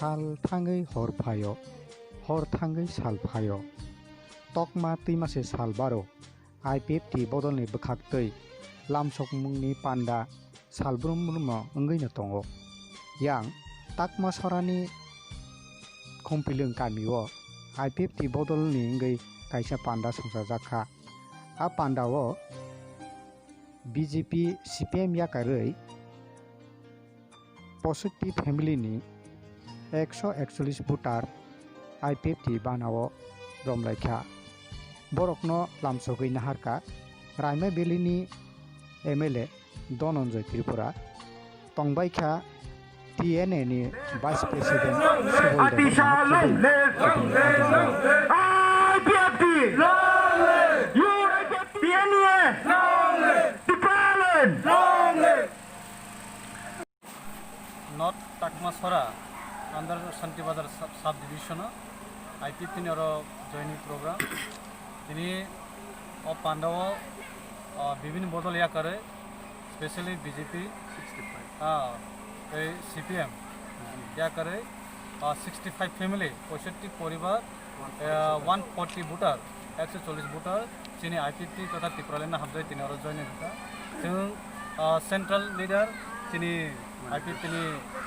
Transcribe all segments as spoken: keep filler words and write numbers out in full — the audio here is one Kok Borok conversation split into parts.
Sal thangwi hor phaio, hor thangwi sal phaio. Tokma twima se sal baro, I P F T bodolni bwkhaktwi lamsokmungni panda sal brum brumno wngwino tongo. Yang Takma Sorani Khumphilwng kamio I P F T bodolni wngwi kaisa panda songchajak kha. A pandao B J P, C P M yakarwi poisotti family ni ekso ekchollis voter I P F T banao romlaikha. Borokno lamsogwi naharkha Raima Valley ni M L A Dhananjay Tripura, tongbaikha T N A ni Vice President Subal Debbarma. I P F T! T N A! Tipraland! North Takma Sora under Shanti Bazar sub, sub division o I P F T ni oro joining program. Tini o panda o, o, bibini bodol yakarwi, specially B J P, ah, tei C P M yakarwi, ah, sixty five family, poisotti poribar, ah, one forty voter, ekso chollis voter, chini I P F T totha Tipraland no hamjai tini oro joining wngkha. Chwng, ah, central leader chini I P F T ni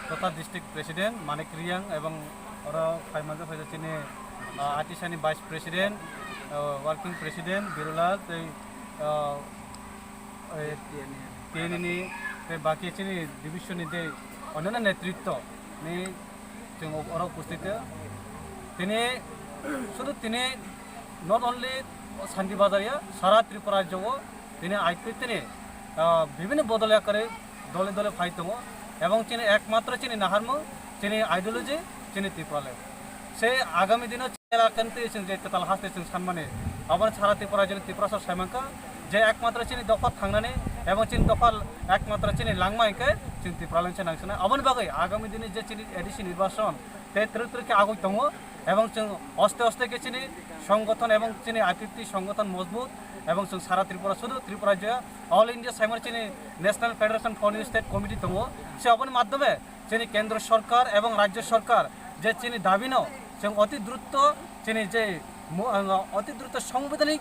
totha district president Manik Riang ebong oro phai manjak phai chini, ah, Atisani vice president, ah, working president Birulal tei, ah, eh, T N A ni tei baki chini division ni tei onyaino netritwo ni chwng oro upasthit. Tini sudu tini not only Shanti Bazar ya, sara Tripura rajyo o tini I P F T ni, ah, bibhinno bodol yakarwi dole dole phai tongo ebong chini ekmatro chini naharmung chini ideology chini Tipraland. Se agami dino elakani twi chwng je kwtal haste chwng sanmani, aboni sara Tripura rajyoni Tiprasa sai mankha je ekmatro chini dopha thangnani ebong chini dopha ekmatro chini langma hinkhe chwng Tipraland se nangsinai. Aboni bagwi agami dini je chini A D C nirbachon tei twrwk twrwk khe agoi tongo ebong chwng oste oste khe chini songgothon ebong chini I P F T songgothon mojbut ebong chwng sara Tripura sudu Tripura rajya All India saimano chini National Federation for New State Committee tongo. Se aboni madhyome chini kendro sorkar ebong rajyo sorkar je chini dabino chwng oti drutto chini je mo-, ang, oti drutto songbidanik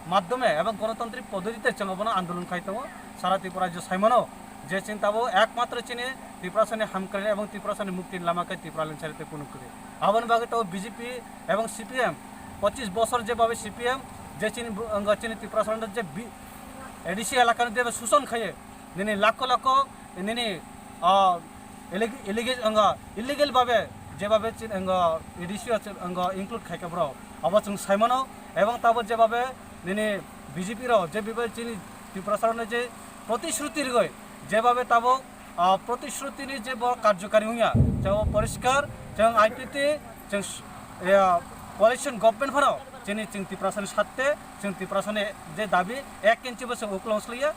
madhyome ebong gonotantrik poddotite chwng abono andolon khai tongo. Sara Tripura rajyo saimano je chini tabuk ekmatro chini Tiprasani hamkrai ebong Tiprasani mukti lama khe Tipraland chari tei kunu kwrwi. Aboni bagwi tabuk B J P ebong C P M pochis bosor jebabe C P M je chini bu-, ang, chini Tiprasano je bi-, A D C elakano je suson khaye nini lakho lakho nini, ah, illeg-, illegis-, ang, illegal babe jebabe chini, ang, A D C o chini, ang, include khaikha borok. Abo chwng saimano ebong tabuk jebabe nini B J P rok je bibai chini Tiprasarokno je protishruti rwgwi jebabe tabuk, ah, protishruti ni je bo karjokari wngya, je bo poriskar chwng I P T chwng s-, ya, coalition government phano chini chwng Tiprasani satte chwng Tiprasani je dabi ek inchi bo chwng uklong sliya.